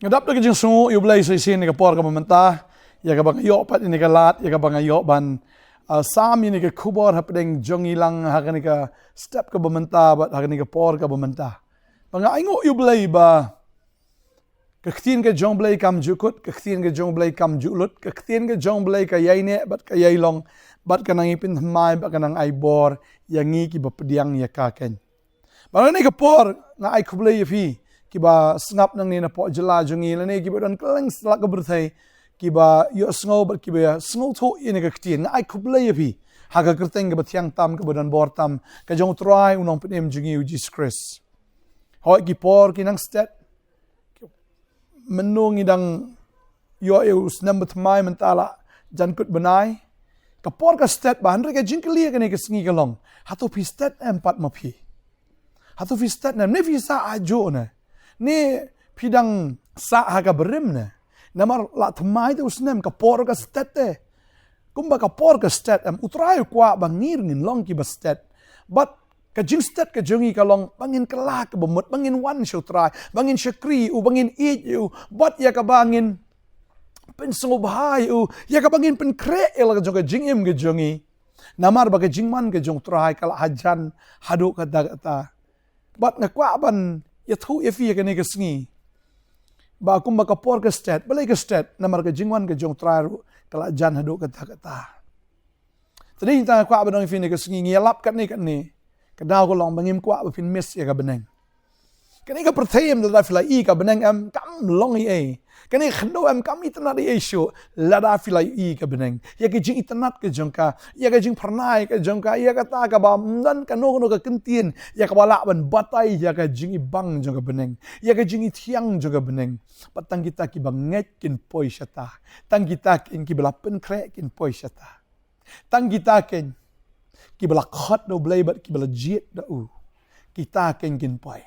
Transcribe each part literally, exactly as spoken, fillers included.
Nga dap da ka jingsngew ïa U Blei sa shisien ïa ka por kaba mynta, ïa kaba nga ïoh pat ïa kane ka lad, ïa kaba nga ïoh ban, ah, sam ïa kane ka khubor hapdeng jong ngi lang ha kane ka step kaba mynta bad ha kane ka por kaba mynta. Ba nga ainguh ïa U Blei ba ka ktien ka jong U Blei kam ju kut, ka ktien ka jong U Blei kam ju lut, ka ktien ka jong U Blei ka ïai neh bad ka ïai long, bad ka nang ïai pynthymmai bad ka nang ai bor ïa ngi kiba pdiang ïa ka keiñ. Bad ha kane ka por nga ai khublei ïa phi kiba sngap nangne napoh jylla jong ngi lane kiba don kylleng satlak ka pyrthei, kiba ïohsngew bad kiba sngewthuh ïa kane ka ktien. Nga ai khublei ïa phi ha ka kyrteng kaba thiang tam, kaba don bor tam, ka jong U Trai U Nongpynim jong ngi U Jisu Khrist. Hooid, ki por ki nang stet, mynno ngi dang ïoh ïa u snem ba thymmai mynta la jan kut bnai. Ka por ka stet bha, hynrei ka jingkylli kane ka sngi ka long, hato phi stet em pat ma phi? Hato phi stet ne em? Ne phi sah hajuh ne? Ne phi dang sah ha ka barim ne? Namar la thymmai te u snem, ka por ka stet te. Kumba ka por ka stet em, U Trai u kwah ba ngi ruh ngin long kiba stet. Bad ka jingstet ka jong ngi ka long ba ngin kylla kaba mut, ba ngin wan sha U Trai, ba ngin shakri ïa u, ba ngin ïeit ïa u, bad ïa kaba ngin pynsngewbha ïa u, ïa kaba ngin pynkhreh ïa la ka jong ka jingim ka jong ngi. Namar ba ka jingman ka jong U Trai ka la hajan haduh katta katta. Bad nga kwah ban ïathuh ïa phi ïa kane ka sngi ba kumba ka por ka stet, balei ka stet? Namar ka jingwan ka jong U Trai ruh ka la jan haduh katta katta. Te dei nangta nga kwah ban ong ïa phi kane ka sngi, ngi ïalap katne katne, ka daw ka long ba ngim kwah ba phin miss ïa ka bneng. Kane ka pyrthei em, lada phi la ïohi ka bneng em, kam long ei ei. Kane ka khyndew em, kam itynnad ei ei shuh lada phi la ïohi ka bneng. Ïa ka jingitynnad ka jong ka, ïa ka jingphyrnai ka jong ka, ïa kata kaba ym don kano kano ka kyntien ïa kaba lah ban batai ïa ka jingibang jong ka bneng, ïa ka jingithiang jong ka bneng. Bad tang kita kiba ngeit kin poi shata. Tang kita keiñ kiba la pynkhreh kin poi shata. Tang kita keiñ kiba la khot da U Blei bad kiba la jied da u, kita keiñ kin poi.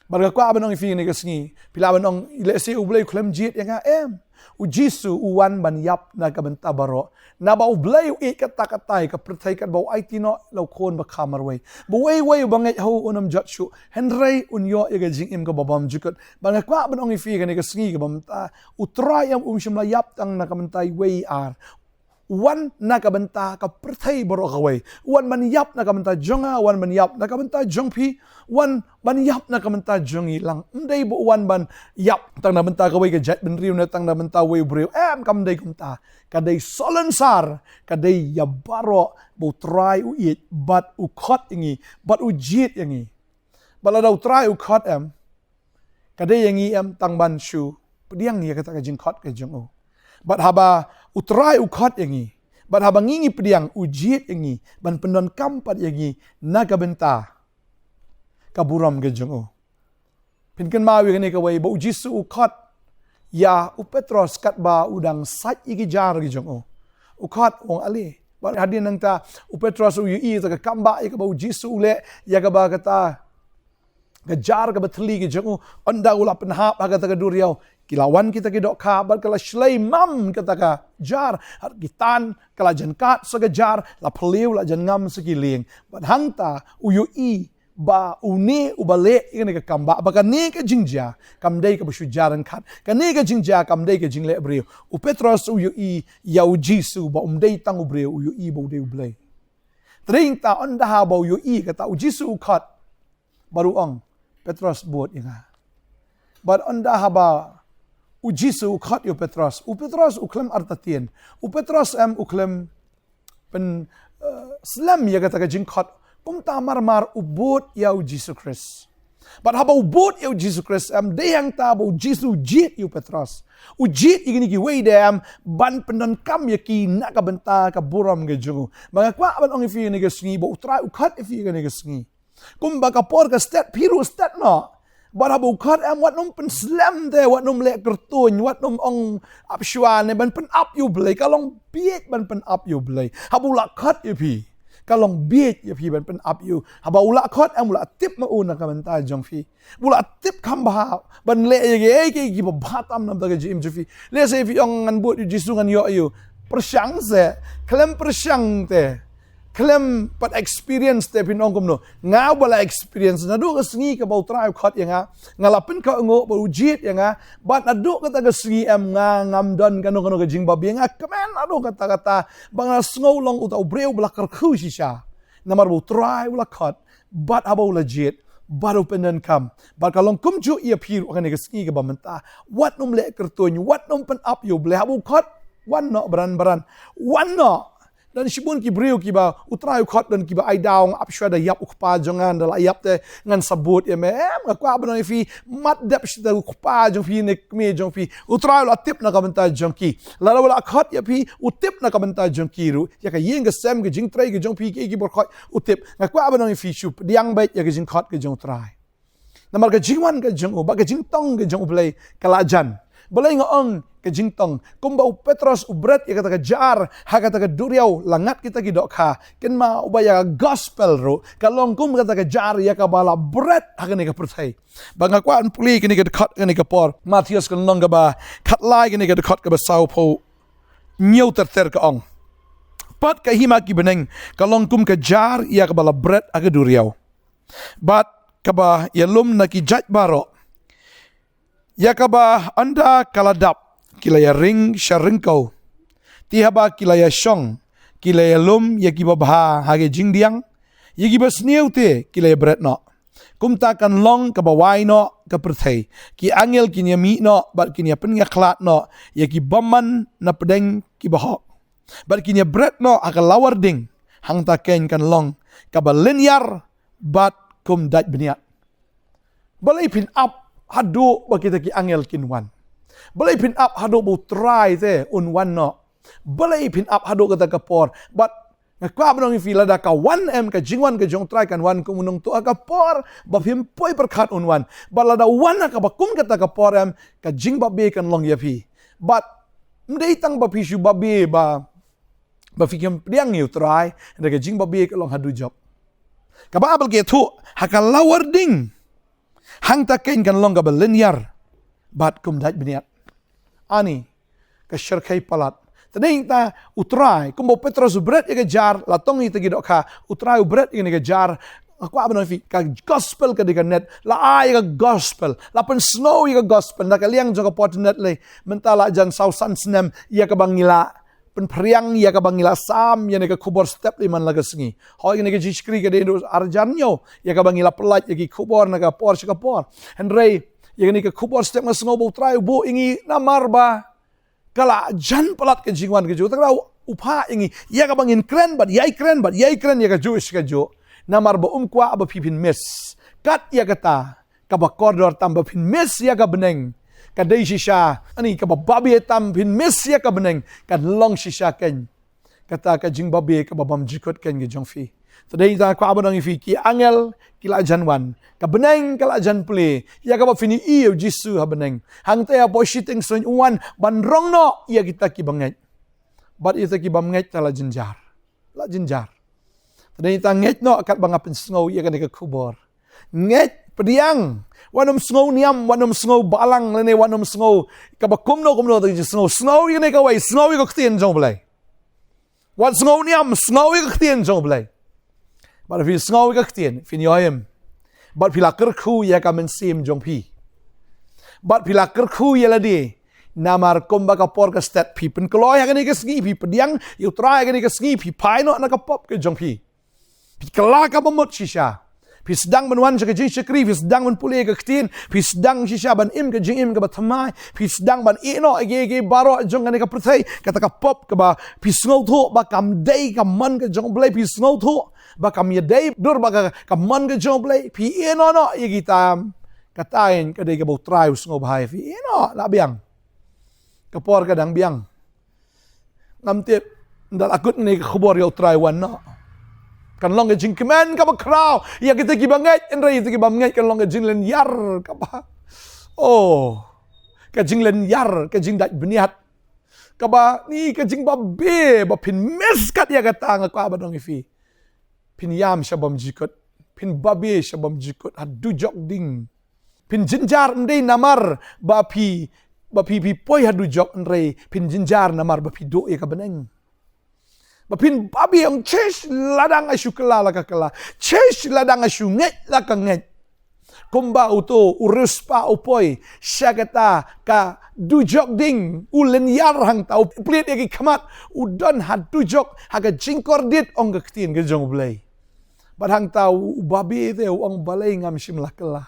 Bad nga kwah ban ong ïa phi kane ka sngi, phi lah ban ong, lehse U Blei u khlem jied ïa nga. Em, U Jisu u wan ban ïap na ka bynta baroh. Naba U Blei u ïeit katta katta ïa ka pyrthei katba u aiti noh la u Khun ba kha marwei, ba uwei uwei uba ngeit ha u un ym jot shuh, hynrei un ïoh ïa ka jingim kaba bymjukut. Bad nga kwah ban ong ïa phi kane ka sngi kaba mynta, U Trai em um shym la ïap tang na ka bynta iwei i ar. U wan na ka bynta ka pyrthei baroh kawei. U wan ban ïap na ka bynta jong nga, u wan ban ïap na ka bynta jong phi, u wan ban ïap na ka bynta jong ngi lang. Ym dei ba u wan ban ïap tang na bynta kawei ka jaitbynriew ne tang na bynta uwei u briew. Em, kam dei kumta. Ka dei salonsar, ka dei ïa baroh ba U Trai u ïeit bad u khot ïa ngi bad u jied ïa ngi. Bad lada U Trai u khot em, ka dei ïa ngi em tang ban shu pdiang ïa kata ka jingkhot ka jong u. Bad haba U Trai u khot ïa ngi, bad haba ngi ngi pdiang, u jied ïa ngi ban pyndonkam pat ïa ngi na ka bynta ka burom ka jong u. Phin kynmaw ïa kane kawei ba U Jisu u khot ïa u Petros katba u dang sait ïa ki jar ki jong u. U khot, u ong, ale. Bad hadien nangta U Petros u ïohi ïa ka kambah ïa kaba U Jisu u leh ïa kaba kata ka jar kaba thylli ka jong u. Ynda u la pynhap ha kata ka duriaw, ki la wan kita ki dohkha bad ka la shlei mam kata ka jar. Ar ki tan ka la jan kat sa ka jar, la phylliew la jan ngam sa ki lieng. Bad hangta u ïohi ba une uba leh ïa kane ka kambah, ba kane ka jingjia kam dei kaba shu jar ryngkat. Kane ka jingjia kam dei ka jingleh briew. U Petros u ïohi ïa U Jisu ba um dei tang u briew, u ïohi ba u dei U Blei. Te dei nangta ynda haba u ïohi kata, U Jisu u khot bad u ong, Petros, bud ïa nga. Bad ynda haba U Jisu u khot ïa u Petros, u Petros u khlem artatien. U Petros em u khlem pyn, eh, slem ïa kata ka jingkhot. Kumta marmar u bud ïa U Jisu Khrist. Bad haba u bud ïa U Jisu Khrist em, dei hangta ba U Jisu u jied ïa u Petros. U jied ïa kine kiwei de em ban pyndonkam ïa ki na ka bynta ka burom ka jong u. Ba nga kwah ban ong ïa phi kane ka sngi ba U Trai u khot ïa phi kane ka sngi. Kumba ka por ka stet, phi ruh stet noh. Bad haba u khot em, wat nym pynslem te, wat nym leh kyrtuñ, wat nym ong ap shuwa ne ban pynap ïa U Blei, ka long bieit ban pynap ïa U Blei. Haba u la khot ïa phi, ka long bieit ïa phi ban pynap ïa u. Haba u la khot em, u la tip ma u na ka bynta jong phi. U la tip kham bha ban leh ïa kiei kiei kiba bha tam na ka bynta ka jingim jong phi. Lehse phi ong, ngan bud ïa U Jisu, ngan ïoh ïa u. Pyrshang seh, khlem pyrshang te. khlem pat experience te phin ong kumno. Nga ba la experience naduh ka sngi kaba U Trai u khot ïa nga. Nga la pynkhot nguh ba u jied ïa nga. Bad naduh kata ka sngi em nga ngam don kano kano ka jingbabe, nga kmen naduh kata kata. Ba nga sngew long uta u briew ba la kyrkhu shisha. Namar ba U Trai u la khot. Bad haba u la jied. Bad u pyndonkam. Bad ka long kumjuh ïa phi ruh ha kane ka sngi kaba mynta. Wat nym leh kyrtuñ, wat nym pynap ïa U Blei, haba u khot. Wan noh bran bran. Wan noh. Don shibun ki briew kiba U Trai u khot, don kiba ai daw, nga ap shuwa da ïap u kpa jong nga, da la ïap te ngan sa bud ïa me. Em, nga kwah ban ong ïa phi, mat dep shi te u kpa jong phi ne kmie jong phi. U Trai u la tip na ka bynta jong ki. Lada u la khot ïa phi, u tip na ka bynta jong ki ruh. Ïa ka ïing ka sem, ka jingtrei ka jong phi, ki, ki bor khot, u tip. Nga kwah ban ong ïa phi, shu pdiang beit ïa ka jingkhot ka jong U Trai. Namar ka jingwan ka jong u, bad ka jingtong ka jong U Blei ka la jan. Balei nga ong ka jingtong? Kumba u Petros u bret ïa kata ka jar ha kata ka duriaw, la ngat kita ki dohkha. Kynmaw ba ïa ka gospel ruh ka long kum kata ka jar ïa kaba la bret ha kane ka pyrthei. Ba nga kwah ban pule kane ka dkhot kane ka por. Mathaios ka lynnong kaba khatlai, kane ka dkhot kaba sawphew hynñiew ter ter ka ong: Pat ka hima ki bneng ka long kum ka jar ïa kaba la bret ha ka duriaw, bad kaba ïalum na ki jait baroh. Ïa kaba ynda ka la dap, ki la ïaring sha ryngkew. Te haba ki la ïashong, ki la ïalum ïa kiba bha ha ki jingdiang, ïa kiba sniew te ki la ïabret noh. Kumta kan long kaba wai noh ka pyrthei. Ki angel kin ïamih noh, bad kin ïapyniakhlad noh ïa ki bymman na pdeng ki bahok. Bad kin ïabret noh ha ka lawar ding. Hangta keiñ kan long kaba lynñiar bad kum dait bniat. Balei phin ap haduh ba kita ki angel kin wan? Balei phin ap haduh ba U Trai te un wan noh? Balei phin ap haduh kata ka por? Bad nga kwah ban ong ïa phi, lada ka wan em, ka jingwan ka jong U Trai kan wan kum u nongtuh ha ka por ba phim poi pyrkhat un wan. Bad lada wan ha kaba kum kata ka por em, ka jingbabe kan long ïa phi. Bad ym dei tang ba phi shu babe ba ba phi khlem pdiang ïa U Trai, hynrei ka jingbabe ka long haduh jop. Kaba bha ba la ïathuh, ha ka lawar ding. Hangta keiñ kan long kaba lynñiar bad kum dait bniat. Ani ka shyrkhei palat. Te dei ta U Trai, kumba u Petros u bret ïa ka jar, la tong ïa kita ki dohkha, U Trai u bret ïa kane ka jar. Nga kwah ban ong ïa phi, ka gospel ka dei ka net. La ai ïa ka gospel, la pynsngew ïa ka gospel na ka liang jong ka por internet lei. Mynta la jan saw san snem ïa kaba ngi la pynphriang, ïa kaba ngi la sam ïa kane ka khubor step lei man la ka sngi. Hooid, kane ka jingshakri ka dei haduh ar hajar hynñiew, ïa kaba ngi la pyllait ïa ki khubor na ka por sha ka por. Hynrei ïa kane ka khubor step nga sngew ba U Trai u buh ïa ngi namar ba ka la jan palat ka jingwan ka jong U Trai, u phah ïa ngi ïa kaba ngin kren bad ïai kren bad ïai kren ïa kajuh sha kajuh. Namar ba um kwah ba phi phin miss. Kat ïa kata kaba kordor tam ba phin miss ïa ka bneng. Ka dei shisha, ani kaba babe tam phin miss ïa ka bneng. Kan long shisha keiñ kata ka jingbabe kaba bymjukut keiñ ka jong phi. Te dei ta kwah ban ong ïa phi, ki angel ki la jan wan. Ka bneng ka la jan plie. Ïa kaba phin ïohi ïa U Jisu ha bneng. Hangta hapoh shiteng suiñ u wan ban rong noh ïa kita ki bangeit. Bad ïa kita ki bymngeit ta la jynjar. La jynjar. Te dei ta ngeit noh katba nga pynsngew ïa kane ka khubor. Ngeit, pdiang. Wat nym sngew niam, wat nym sngew balang, lane wat nym sngew kaba kumno kumno, te sngew, sngew ïa kane kawei, sngew ïa ka ktien jong U Blei. Wat sngew niam, sngew ïa ka ktien jong U Blei. Bad phi sngew ïa ka ktien, phin ïohi em. Bad phi la kyrkhu ïa ka mynsiem jong phi. Bad phi la kyrkhu ïa lade. Namar kumba ka por ka stet, phi pynkloi ha kane ka sngi, phi pdiang ïa U Trai ha kane ka sngi, phi phai noh na ka pop ka jong phi. Phi kylla kaba mut shisha. Phi sdang ban wan sha ka jingshakri, phi sdang ban pule ka ktien, phi sdang shisha ban im ka jingim kaba thymmai, phi sdang ban ïeh noh ïa ki, ïa ki baroh jong kane ka pyrthei, kata ka pop kaba phi sngewthuh ba kam dei ka mon ka jong U Blei, phi sngewthuh ba kam ïadei dur bad ka, ka mon ka jong U Blei, phi ïeh noh noh ïa kita. Kata ïa ka dei kaba U Trai u sngewbha ïa phi, ïeh noh, la biang. Ka por ka dang biang. Ngam tip, ynda la kut ïa kane ka khubor ïa U Trai wan noh. Kan long ka jingkmen kaba khraw ïa kita kiba ngeit, hynrei ïa kita kiba ngeit kan long ka jinglynñiar kaba, oh, ka jinglynñiar, ka jingdait bniat. Kaba, ni ka jingbabe, ba phin miss kat ïa kata, nga kwah ban ong ïa phi. Phin ïam sha bymjukut, phin babe sha bymjukut, haduh jok ding. Phin jynjar, ym dei namar ba phi, ba phi, phi poi haduh jok, hynrei phin jynjar namar ba phi duh ïa ka bneng. Ba phin babe, ong, shisha lada nga shu kylla la ka kylla, shisha lada nga shu ngeit la ka ngeit. Kumba uto u riewspah u poi sha kata ka dujok ding, u lynñiar hangta, u plie ïa ki khmat, u don ha dujok, ha ka jingkordit, ong ka ktien ka jong U Blei. Bad hangta u babe te u ong, balei ngam shym la kylla.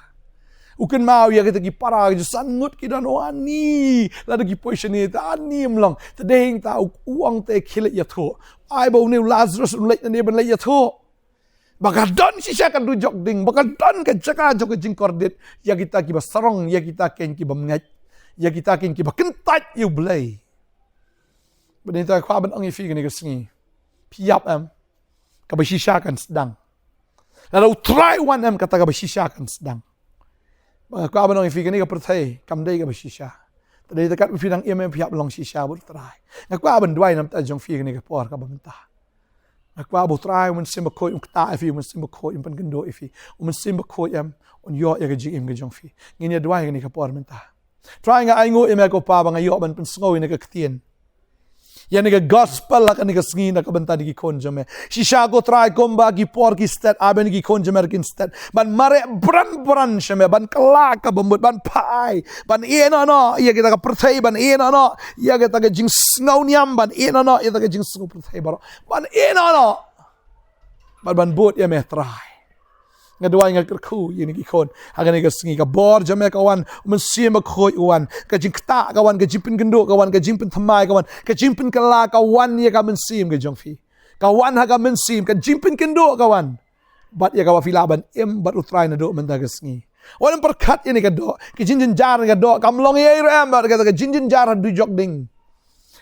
U kynmaw ïa kita ki para ki ju san ngut ki don, o ani, lada ki poi shane te ani ym long. Te dei hangta u, u ong te khie leit ïathuh. Ai ba une u Lazarus un leit nangne ban leit ïathuh. Ba ka don shisha ka dujok ding, ba ka don ka jaka jong ka jingkordit ïa kita kiba sarong, ïa kita keiñ kibym ngeit, ïa kita keiñ kiba kyntait ïa U Blei. Bad nangta nga kwah ban ong ïa phi kane ka sngi, phi ïap em, kaba shisha kan sdang. Lada U Trai u wan em, kata kaba shisha kan sdang. Ba nga kwah ban ong ïa phi, kane ka pyrthei kam dei kaba shisha. Te dei te katba phi dang im em, phi hap long shisha bad U Trai. Nga kwah ban duwai na ka bynta jong phi kane ka por kaba mynta. Nga kwah ba U Trai U Mynsiem Bakhuid un ktah ïa phi, U Mynsiem Bakhuid un pynkynduh ïa phi, U Mynsiem Bakhuid em, un ïoh ïa ka jingim ka jong phi. Ngin ïa duwai kane ka por mynta. Trai, nga ainguh ïa me ko Pa ba nga ïoh ban pynsngew ïa kane ka ktien, ïa kane ka gospel ha kane ka sngi na ka bynta ki khun jong me. Shisha ko Trai, kumba ki por ki stet, ai ba ki khun jong me kin stet ban mareh bran bran sha me, ban kylla ka bamut, ban phai, ban ïeh noh noh ïa kita ka pyrthei, ban ïeh noh noh ïa kita ka jingsngew niam, ban ïeh noh noh ïa kita ka jingsngew pyrthei baroh, ban ïeh noh noh, ban, ban bud ïa me Trai. Nga duwai, nga kyrkhu ïa kine ki khun ha kane ka sngi, ka bor jong me ka wan, U Mynsiem Bakhuid u wan, ka jingktah ka wan, ka jingpynkynduh ka wan, ka jingpynthymmai ka wan, ka jingpynkylla ka wan ïa ka mynsiem ka jong phi. Ka wan ha ka mynsiem, ka jingpynkynduh ka wan. Bad ïa kaba phi lah ban im bad U Trai naduh mynta ka sngi. Wat nym pyrkhat ïa kane ka doh, ka jingjynjar kane ka doh kam long ei ei ruh em, bad kata ka jingjynjar ha dujok ding.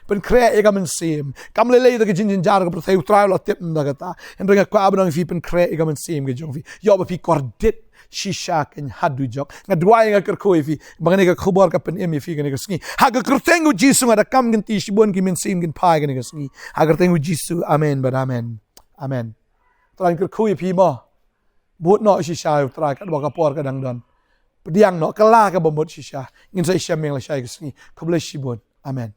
Pynkhreh ïa ka mynsiem. Kam lei lei ïa ka jingjynjar ka pyrthei, U Trai u la tip ïa kata. Hynrei nga kwah ban ong ïa phi, pynkhreh ïa ka mynsiem ka jong phi. Ïoh ba phi kordit shisha keiñ ha dujok. Nga duwai, nga kyrkhu ïa phi ba kane ka khubor ka pynim ïa phi kane ka sngi. Ha ka kyrteng U Jisu nga da kam kynti, shibun ki mynsiem kin phai kane ka sngi. Ha ka kyrteng U Jisu, amen bad amen. Amen. Trai, nga kyrkhu ïa phi mo. Bud noh shisha U Trai katba ka por ka dang don. Pdiang noh, kylla ka bamut shisha. Ngin sa ïashem ïa la shai ka sngi. Khublei shibun. Amen.